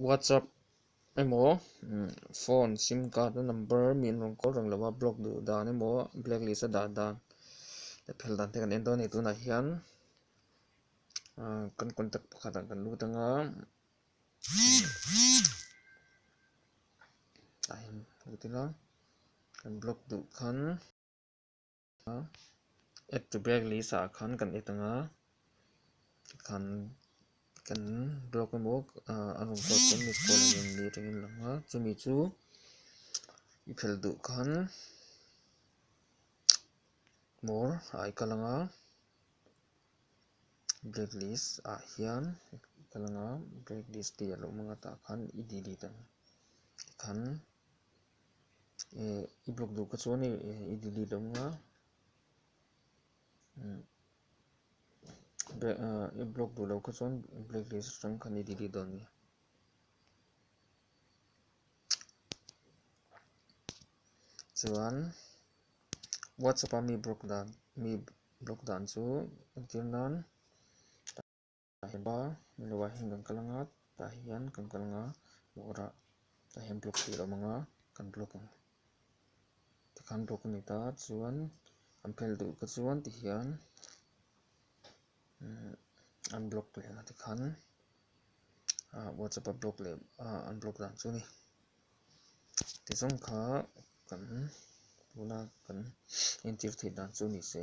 WhatsApp emaw phone sim card a number mi an rawn call reng lo a block duh dan emaw blacklist a dah dan leh phel dan te kan en dawn a ni tunah hian kan contact pakhatah kan lut ang a tah hian lut ila kan block duh khan. Add to blacklist ah khan kan add ang a tikhan kan block emaw a rawn call pawn miss call ang in ni atangin a lang a chumi chu i phelh duh khan more ah i kal ang a blacklist ah hian i kal ang a blacklist tih a lo awm ang a tah khan i delete ang tikhan. I block duh kha chuan i delete ang a i block duh loh kha chuan blacklist atang khan i delete dawn a ni. Chuan WhatsApp a mi block dan mi block dan chu entir nan. Tah hian hian kan kal ang a tah hian kan kal ang a bawrah tah hian block tih a awm ang a kan block ang tikhan block a ni ta chuan an phel duh ka chuan tihian an block leh ang a tikhan ah whatsapp a block leh ah an block dan chu a ni tizawng kha kan tuna kan entir theih dan chu ni se.